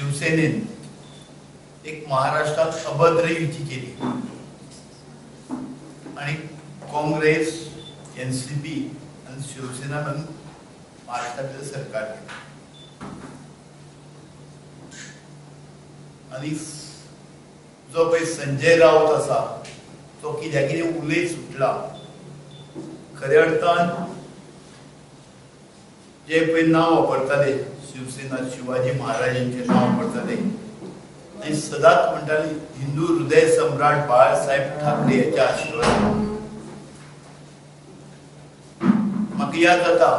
शिवसेनेन एक महाराष्ट्रात अभद्र युती केली आणि काँग्रेस, एनसीपी आणि शिवसेना म्हणून महाराष्ट्रातलं सरकार केलं. आणि जो पळय संजय राऊत आसा तो कित्याक कितें उलयत सुटला. खऱ्या अर्थान जे पळय नांव वापरताले शिवसेना, शिवाजी महाराजांचें नांव वापरताले आनी सदांच म्हणटाले हिंदू हृदय सम्राट बाळासाहेब ठाकरे हाच्या आशिर्वादान. म्हाका याद जाता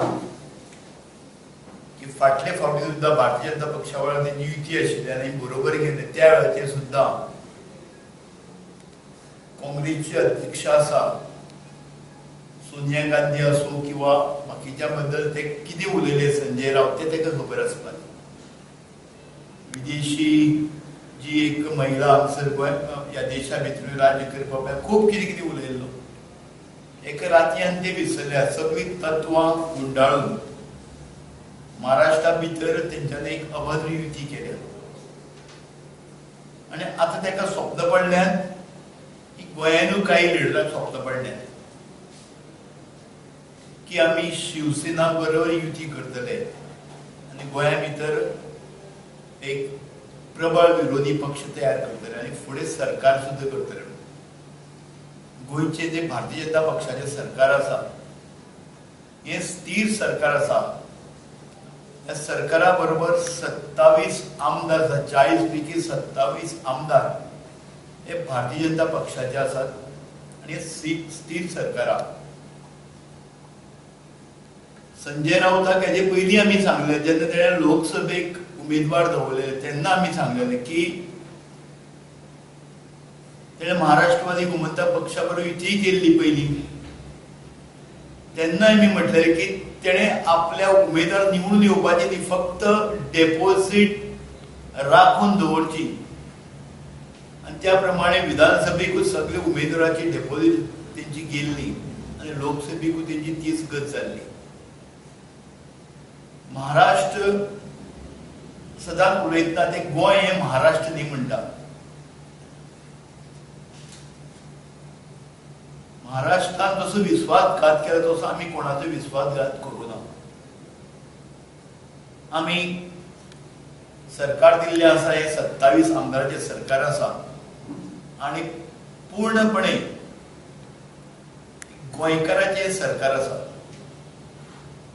की फाटले फावटी सुद्दां भारतीय जनता पक्षा वेळार तेंची युती आशिल्ली आनी बरोबर गेले त्या वेळाचेर सुद्दां काँग्रेसची अध्यक्ष आसा सोनिया गांधी आसूं किंवा बाकीच्या बद्दल ते कितें उलयले संजय राऊत ते ताका खबर आसपाक. विदेशी जी एक महिला हांगसर गोंय ह्या देशा भितर राज्य करपाक खूब कितें कितें उलयल्लो. एका रातयान ते विसरल्या सगळीं तत्वां गुंडाळून महाराष्ट्रा भितर तेंच्यांनी एक अभद्र युती केल्या आनी आतां ताका स्वप्न पडल्यान की गोंयानूय कांय लिडरांक स्वप्न पडल्यान की आमी शिवसेना बरोबर युती करतले आनी गोंया भितर एक प्रबळ विरोधी पक्ष तयार करतले आनी फुडें सरकार सुद्दां करतले. गोंयचें जें भारतीय जनता पक्षाचें सरकार आसा हें स्थीर सरकार आसा. ह्या सरकारा बरोबर 27 आमदार आसा, 40 पैकी 27 आमदार हे भारतीय जनता पक्षाचे आसात आनी स्थीर सरकार. संजय राऊताक हेजे पयलीं आमी सांगलें जेन्ना तेणें लोकसभेक उमेदवार दवरले तेन्ना आमी सांगलेलें की तेणें महाराष्ट्रवादी गोमंतक पक्षा बरोबर युती केल्ली पयलीं, तेन्ना आमी म्हटलें की तेणें आपल्या उमेदवार निवडून येवपाची ती फक्त डेपोजीट राखून दवरची आनी त्या प्रमाणे विधानसभेकूच सगळे उमेदवाराची डेपोजीट तेंची गेल्ली आनी लोकसभेकूय तेंची तीच गत जाल्ली. महाराष्ट्र सदांच उलयतना ते गोंय हें महाराष्ट्र न्ही म्हणटा. महाराष्ट्रान जसो विश्वासघात केला तसो आमी कोणाचो विश्वासघात करूं ना. आमी सरकार दिल्लें आसा हें 27 आमदाराचें सरकार आसा आनी पूर्णपणे गोंयकाराचें सरकार आसा.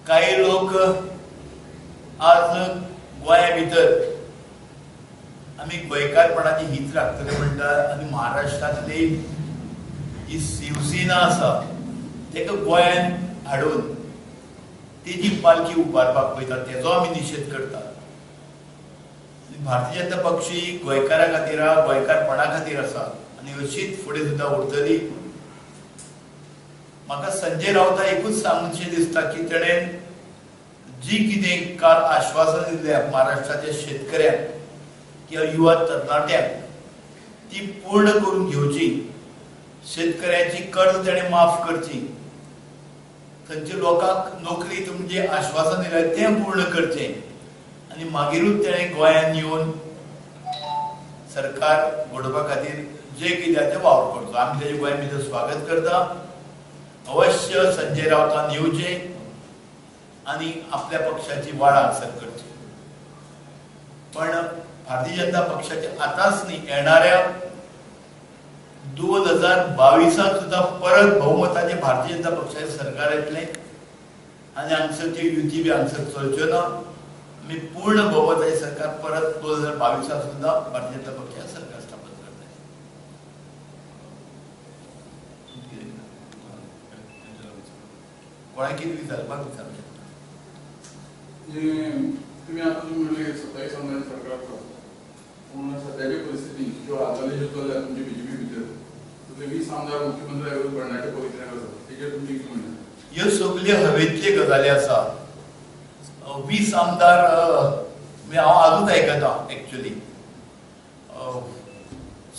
कांय लोक आज गोंया भितर आमी गोंयकारपणाची हीत राखतले म्हणटा आनी महाराष्ट्रांतली जी शिवसेना आसा ताका गोंयांत हाडून तेजी पालखी उबारपाक पळयता तेजो आमी निशेध करता. भारतीय जनता पक्ष गोंयकारा खातीर, गोंयकारपणा खातीर आसा आनी अशीच फुडें सुद्दां उरतली. म्हाका संजय राऊता एकूच सांगचें दिसता की तेणें जी कितें काल आश्वासन दिल्लें महाराष्ट्राच्या शेतकऱ्यांक किंवा युवा तरणाट्यांक ती पूर्ण करून घेवची, शेतकऱ्यांची कर्ज तेणें माफ करची, थंयच्या लोकांक नोकरी तुमी जें आश्वासन दिलें तें पूर्ण करचें आनी मागीरूच तेणें गोंयांत येवन सरकार घडोवपा खातीर जे कितें तें वावर करचो. आमी तेजें गोंया भितर स्वागत करता. अवश्य संजय राऊतान येवचें आनी आपल्या पक्षाची वाड हांगसर करची. पण भारतीय जनता पक्षाचे आतांच न्ही येणाऱ्या 2022 सुद्दां परत बहुमताचे भारतीय जनता पक्षाचे सरकार येतलें आनी हांगसर ती युती बी हांगसर चलच्यो ना. आमी पूर्ण बहुमताचें सरकार परत 2022 सुद्दां भारतीय जनता पक्षाचें सरकार स्थापन करतले. कोणाक कितें विचारपाक विचारूं शकता. तुमी आतां तुमी म्हणलें 27 आमदारांचें सरकार आसा, पूण सद्याचे परिस्थितीन ज्यो हालचाली ज्यो चल्ल्या तुमचे बीजेपी भितर तुमचे 20 आमदार मुख्यमंत्र्या विरुद्ध बंडाचे पवित्र्याक आसा, तेजेर तुमचें कितें म्हणणें? ह्यो सगल्यो हवेंतल्यो गजाली आसा. 20 आमदार हांव आजूच आयकता एक्चुअली.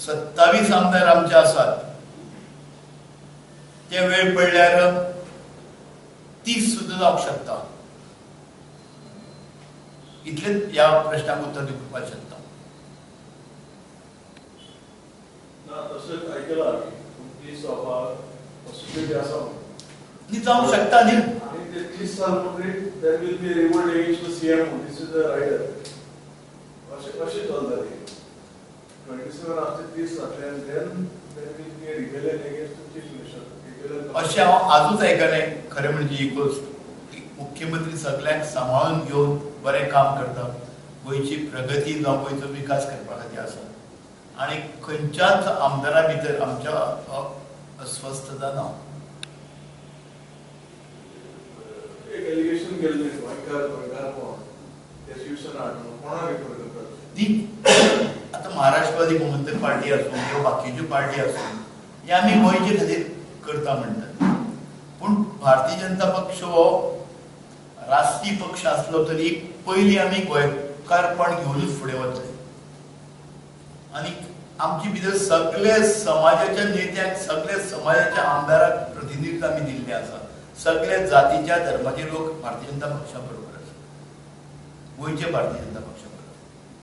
27 आमदार आमचे आसात, ते वेळ पडल्यार 30 सुद्दां जावंक शकता. इतलेंच ह्या प्रश्नाक उत्तर दिवपाक शकता. ना तशें आयकलां ती सभा पॉसिबिलिटी आसा न्ही, जावंक शकता न्ही. आनी ते 30 साल म्हणटकीर there will be revolt against the CM, this is the rider, अशें अशें चलता ती. 27 आसते 30 जातले आनी then there will be rebellion against the chief minister. अशें हांव आजूच आयकलें. खरें म्हणजे ही गोश्ट मुख्यमंत्री सगल्यांक सांबाळून घेवन बरें काम करता, गोंयची प्रगती जावं गोंयचो विकास करपा खातीर आसा आनी खंयच्याच आमदारा भितर आमच्या अस्वस्थता ना. एक एलिगेशन केल्लें गोंयकार गोंयकारपण ते शिवसेना कोणाक रिफर करतात ती आतां महाराष्ट्रवादी गोमंतक पार्टी आसूं किंवा बाकीच्यो पार्टी आसूं, हे आमी गोंयचे खातीर करता म्हणटात. पूण भारतीय जनता पक्ष हो राष्ट्रीय पक्ष आसलो तरी पयलीं आमी गोंयकारपण घेवनूच फुडें वतले आनी आमचे भितर सगळे समाजाच्या नेत्यांक, सगळे समाजाच्या आमदाराक प्रतिनिधित्व आमी दिल्लें आसा. सगळे जातीच्या धर्माचे लोक भारतीय जनता पक्षा बरोबर आसा, गोंयचे भारतीय जनता पक्षा बरोबर.